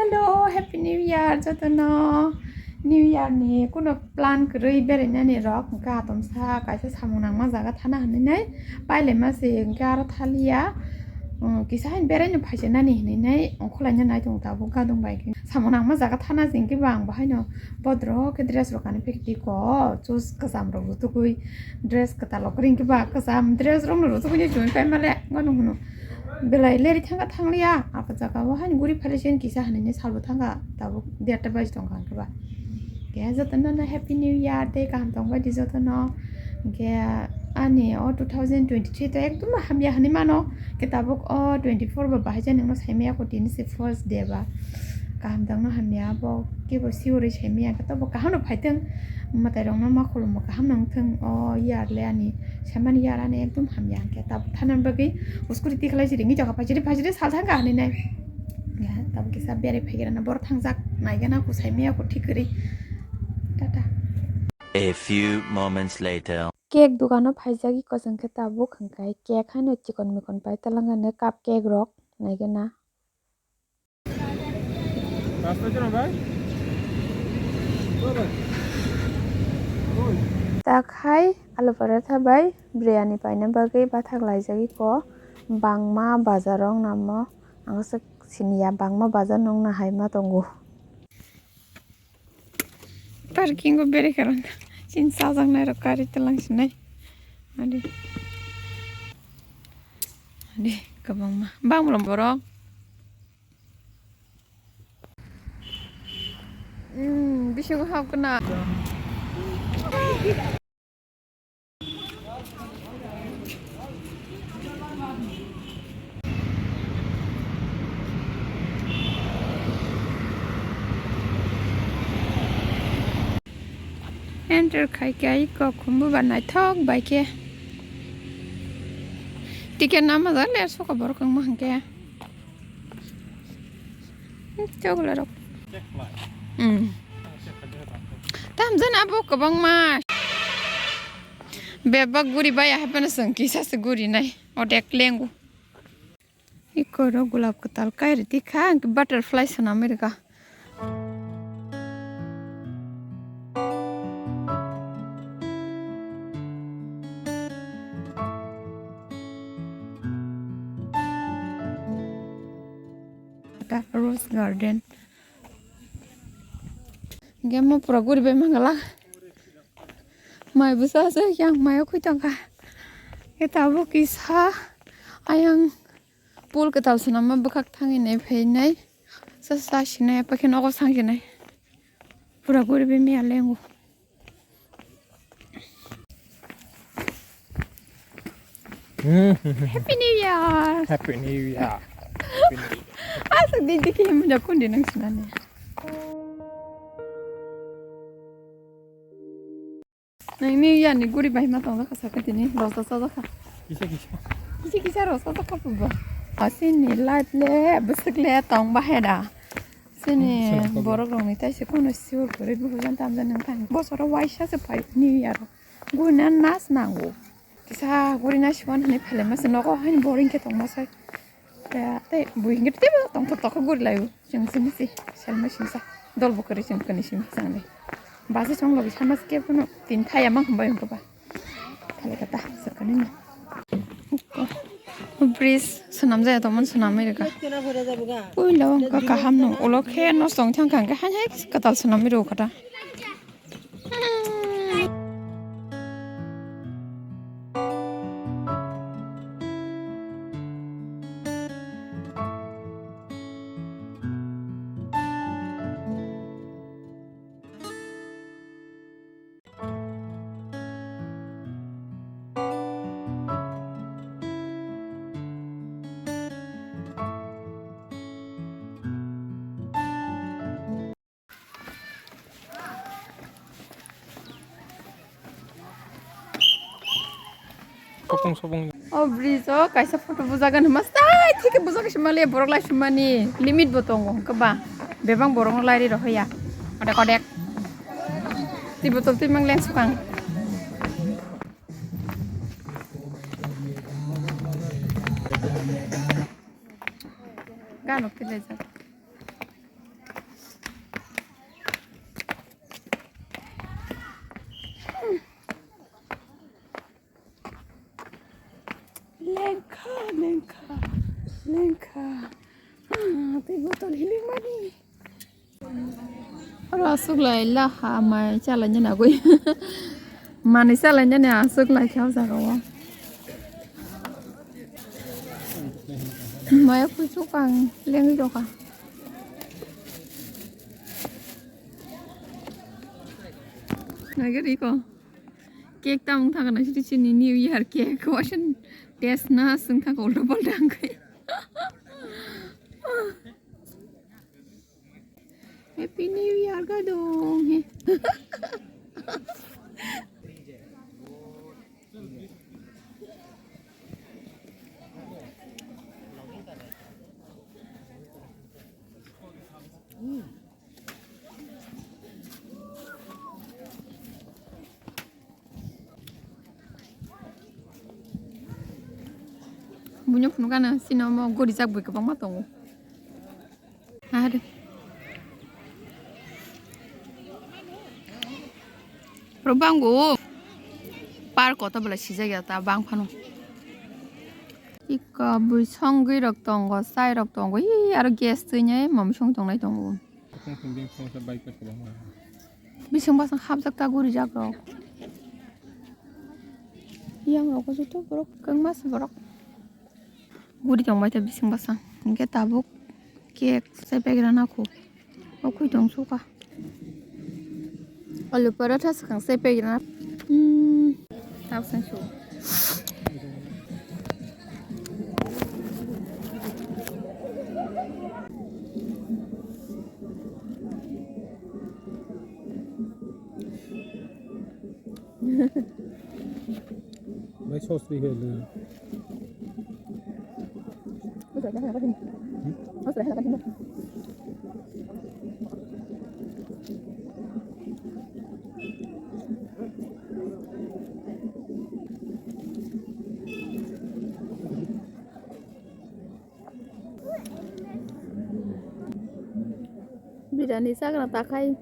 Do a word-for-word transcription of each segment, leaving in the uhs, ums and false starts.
Hello, Happy New Year jotono. New Year ni kuno plan kwrwi berainani rok hwnkhe atomsa kaisa samung nangma jaga thana hinwi nai pailaima se hwnkhe aro thaliya. Kisa haino beraino phaisanani hinwi nai ongkhorlaina nai tongo tabuk gadung bai khe. Samung nangma jaga thana se hwnkhe ba ang bahaino bodro khe dress rok ani packet ko chus kwcham rok rutugwi dress kwtal rok ring khe ba kwcham dress rok no rutugwi chumui paimale gano hwno. Belai leri thangkha thangliya, abo jaga o haino guri phailai se kisa hinwi salbo thangkha, tabuk derta baji tongkha hwnkhe ba. Khe jotono no Happy New Year tei kaham tongbai di jotono. Hwnkhe ani o two thousand twenty-three to ekdom hamya hinwi mano. Khe tabuk o twenty-four bo bahai jani wngno saimaya kho tini se first day ba. Kaham tongno hamya bo kebo siyorwi saimaya khe tobo kaham no phaitwng. Mwtai rokno ma khulumbo kaham no wngthwng o year le ani. Samani yar ani ekdom hamya hwnkhe tabuk thanani bagwi uskuri tikhlai si ringwi jokha phaichiri phaichiri sal thangkha hinwi nai. Ya, tabuk kisa berai phaigrana borok thangjak naigana kusaimaya kho thik kwrwi. Tata. A few moments later. Cake dukano phaijagwi kosong khe tabuk hwnkhe cake haino chikon mikon pai talangani cup cake rok naigana. Takhai alu paratha bai biryani paina bagwi bathak laijagwi ko bangma bazar o wng namo ang swk siniya bangma bazar no wng nahai ma tongo. Parking o bere karang chini chajaknai rok kari talang sinai. Adi. Adi kwbangma. Bangma borok. Hmm, bisingo hapkana. Enter khai khe ai kok khumbu ba naithok bai khe. Ticket nama jak le soka borok wngma hwnkhe. Chogularok. Hmm. Tamjani abo kwbangma. Bebak guri bai ahai phano chwng kisa se guri nai. Odek lengo. Ikoro gulab kwtal kai rwdi kha, butterfly swnamwi rwkha. Rose garden. Hingke mo pura guri bai mangala. Mai bwsa se yang mayo khoi tongkha. Ke tabuk kisa ayang pool kwtal swnamma bwkhak thangwi nai phainai. Sa sa sinai apa khe nogo sang sinai. Pura guri bai miya lengo. Happy New Year. Happy New Year. Happy New Year. Aswk di dikhe himjak kundi nang sinani. Nang New Year ni guri bai ma tong jakha sakha tini rosa sa jakha. Kisa kisa. Kisa kisa rosa jakha pubo. Asini life le bwswk le tong bahai da. Chini borok rokni taisa kono sure kwrwi buphang tamjani wngkha. Bosoro waisa se phai New Year o. Gurina nas nango. Kisa gurina siwan hinwi phailai masa nogo haino boring khe tongma sai. Tei bui hinkhe teibo tongthok tokha guri laio. Chwng simi si selma simsa. Dol bo kwrwi chwng kwnwi simi sangnai. Basi chwng logi sama se kebo no tin thaya mang hambai wngkha ba. Thale kata sakani no. Bridge swnam jaya tongmani swnamwi rwkha. Puila wngkha kaham no ulo khe nosto wngthang kha hwnkhe hai hai kwtal swnamwi rwkha ta. Sopung sopung. O bridge o kaisa photo bujagan hwma style thik bujaga simali borok lai simani limit bo tongo hwnkhe ba bebak borok no lairi rohya odek odek twi botol twi mang leng sukang. Ganok twi laijak. Aswk lai la ha mai chalai nani agwi. Manwi chalai nani aswk lai khe o jaga o. Maya kuchuk ang lengwi rokha. Naigari ko. Cake tamung thangna sidi chini New Year cake. Wasan test na sung thang ulta palta ang kai. Happy New Year gadong he. Buino phunukgana chini omo gorijak bui kwbangma tongo. Are. Oro bangbo park o ta bwlai sijak ya ta bang phano. Ika bui songwi rok tongo, chai rok tongo, ii aro gas twi nai mami song tongnai tongo. Bising basang hapjak ta guri jak rok. Yang rok joto borok kwbangma se borok. Guri tong bai ta bising basang. Hingke tabuk cake sai pagira nako. O koi tong suka. Alu paratha swkang sai pagira na. Hmm. Tabuk sang su. Mai sauce ri he le. Birani chagra takhai.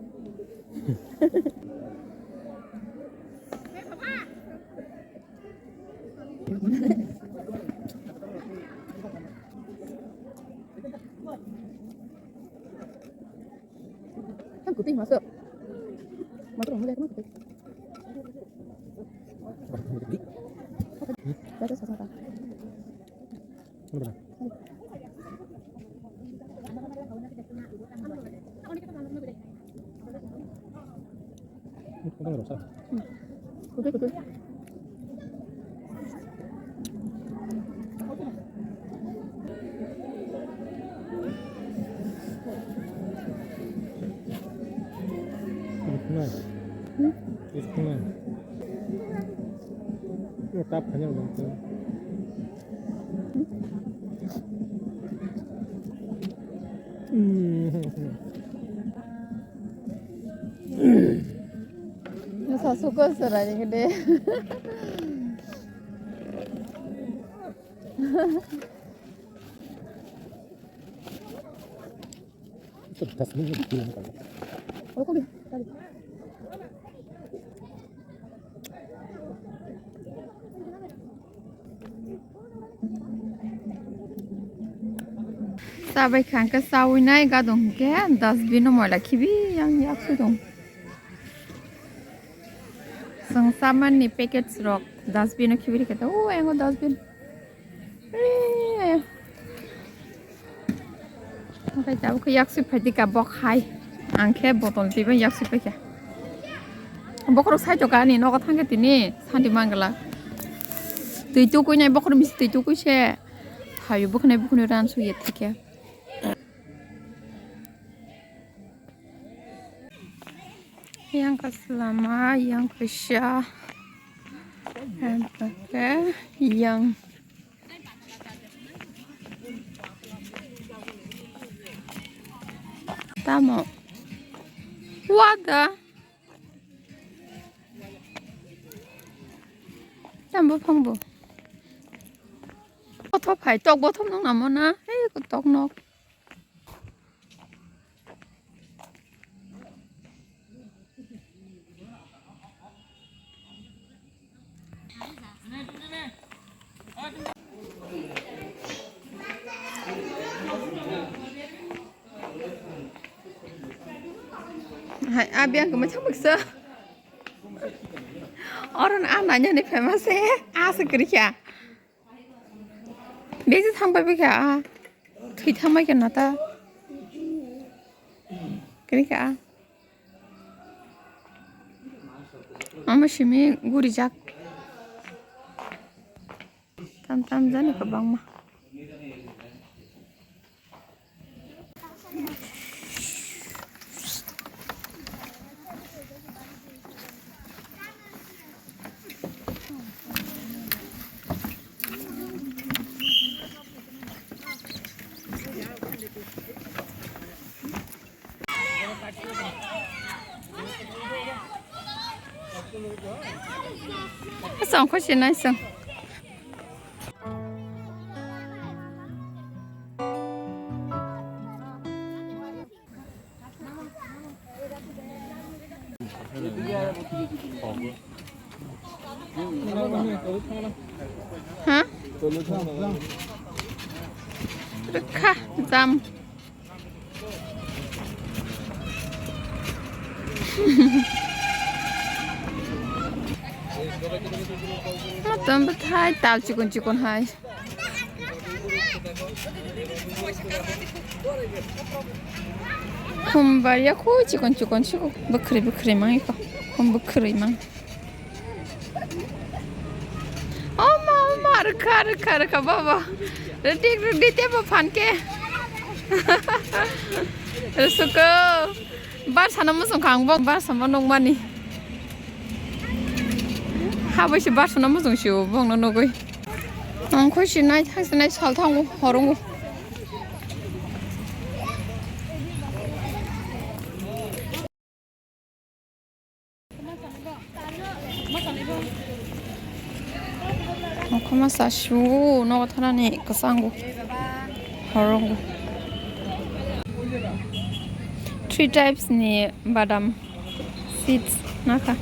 Sa suka serai gede. Chabai kha hwnkhe chawi nai gadong hwnkhe dustbin o moila khibi yang yak sui tong. Chwng chamani packets rok dustbin o khibi rikhe ta o yango dustbin. Oke, tabuk khe yaksui phaidi ka bok hai. Ang khe botol twibai yaksui paikha. Bokhorok saitok ani nogo thangkhe tini santi mangala. Twi tukui nai bokhorok misi twi tukui se. Phaio bwkhnai bwkhnai ran suye thikhe. Yang kaslama, yang kaisa. Yang Tamo. Wada. Tamo phangbo. Bothop hai tok bothop nung namo na. Hei tok nok. Hai, a biyang khe maithang baksa. Oron a nanya ni famous he. A se kiri kya. Besi thang pai bikha a. Thui thang bai kya nata. Kiri kya a. Ama simi guri jak. Tam tam jani kwbangma. Asong kho sinai song. Ha? Rwkha jam. Motom bwthai tal chikon chikon hai. Khum bariya khu chikon chikon se bwkhri bwkhri mang iko. Khum bwkhri mang. Oma, oma, rwkha, rwkha, rwkha, baba. Rwdik, rwdik, tebo phan khe. Rwsuko. Bar sana muchung kha ang bo, bar sama nukmani. Habwi se bar sana muchung sio, bongno nugwi. Ang khoi sinai, thang sinai, sal thango, horongo. Okhoma sa su nogo thanani kwchango. Horongo. Three types ni badam seeds nakha.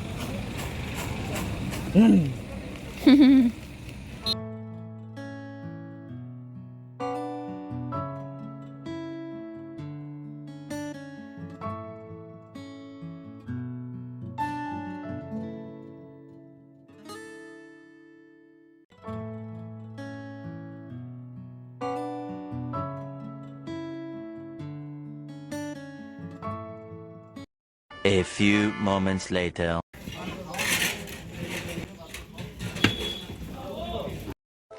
A few moments later.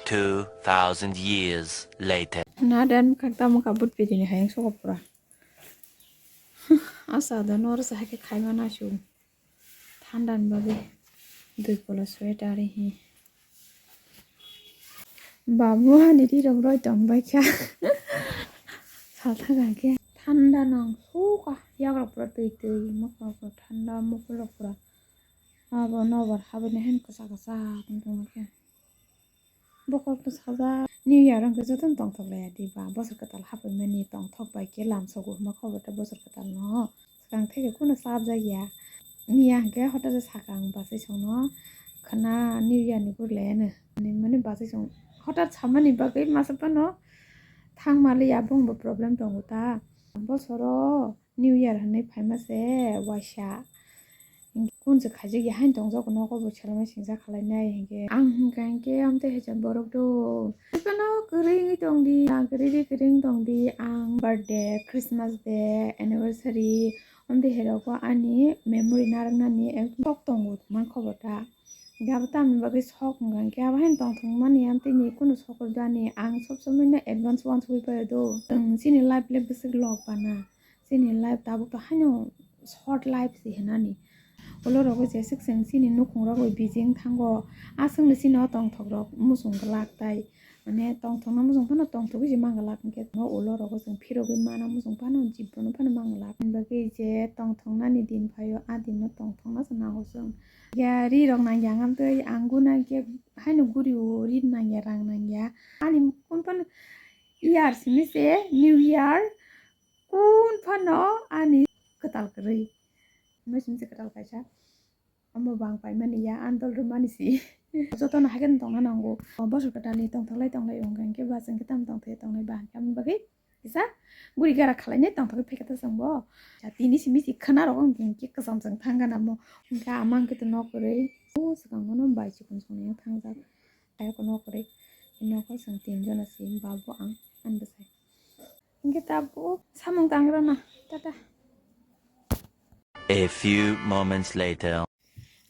Two thousand years later. Na dan khak tamo ka but pidi ni hayang soko pura. Asa da nor sa hake khai mana su. Thanda ni bagwi dui polo sweater hi. Babu ani rirok roi tong bai kha. Salthang khe thanda nang suka yagra pura twi twi mokol rok pura thanda mokol rok pura. Abo nobar habani hen kwchak kwchak wng tong khe. Bokhorok no sajak. New Year wngkhe jotono tongthok laiya diba? Bosor kwtal haphaimani tongthok bai khe lamsogo hwnma khe obo tei bosor kwtal no swkang theke kunu chapjak ya. Miya hwnkhe hotajo saka ang bachai songno khwna New Year ni guri laiya no. Ani mani bachai song hotat samani bagwi masa phano thang manliya, bongbo problem tongo ta. Bosoro New Year hwnwi phaima se waisa. Kun se khaijak ya haino tongjak nogo bo selengma singsa khlainai hinkhe. Ang hwnka hinkhe amtwi hai borok do. Phano kwrwi wngwi tongdi, kwrwi de kwrwi wngwi tongdi. Ang birthday, Christmas day, anniversary, amtwi hai rogo ani memory narwknani ekdom sok tongo man khobor ta. Hinkhe abo tamni bagwi sok hwnka hinkhe abo haino tongthokmani amtwi ni kunu sok rwdani. Ang sob somoi no advance wansugwi paio do. Chwng chini life le bwswk lok bana. Chini life tabuk to haino short life se hinani. Ulo rogo jeswk chwng chini nukhung rogo busy wng thango. Aswkno chini o tongthok rok muchung glak tai. Mane tongthokno muchung phano tongthogwi se man glak hinkhe no ulo rogo chwng phirogwi mana muchung phano jibbono phano man glak. Ani bagwi je tongthoknani din phaio a dinno tongthokna se nango chwng. Ya ri rok nangya ang amtwi ang guna hinkhe haino guri o ri nangya rang nangya. Ani kun phano year simi se new year. Kun phano ani kwtal kwrwi. Mechine se kwtal kaisa. Omo bang paimani ya, ani dol rwmani si. Jotono haikhe tongna nango. O bosor kwtalni tongthoklai tonglai wngkha hinkhe ba chwng khe tamo tongthai tongnai ba hinkhe aboni bagwi Kisa guri gara khwlainai tongthokgwi phaikha ta chwngbo. Tini simi si khwna rok wng khe kwcham chwng thang gana mo. Hwnkhe ama hwnkhe to nok kwrwi. O swkang mano bai chikon chikon yang thangjak. Ayok nok kwrwi. Nogo chwng tinjon si babo ang ani bwsai. Hwnkhe tabuk samung tangrana. Tata. A few moments later.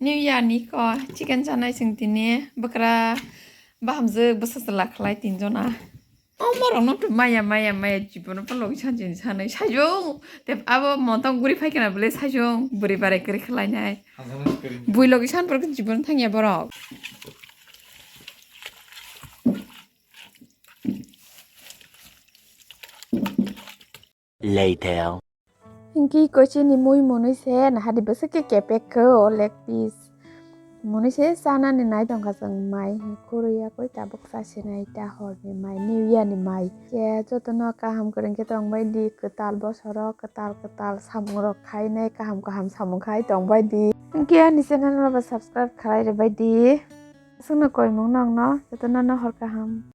New Year ni ko chicken chanai chwng tini bwkra bahamjwk bwsa chwla khlai tinjona. Omo rokno to maya maya maya jibono pha logi sanjini sanai sajung. Te abo montong guri phaikana bwle sajung bwrwi barai kwrwi khlainai. Bui logi san borok jibono thangya borok. Later. Hinki koichini mui monwi se nahadi bwswk khe kepek khe o leg piece. Monwi se chanani nai tongkha chwng mai, kwrwi ya koi tabuk chasinai ta horni mai, New Year ni mai. Khe jotono kaham kwrwng khe tongbai di, kwtal bosoro kwtal kwtal samung rok khainai, kaham kaham samung khai tongbai di. Hinki ani channel no bo subscribe khlai rwbai di. Aswkno koimung nokno jotono no hor kaham.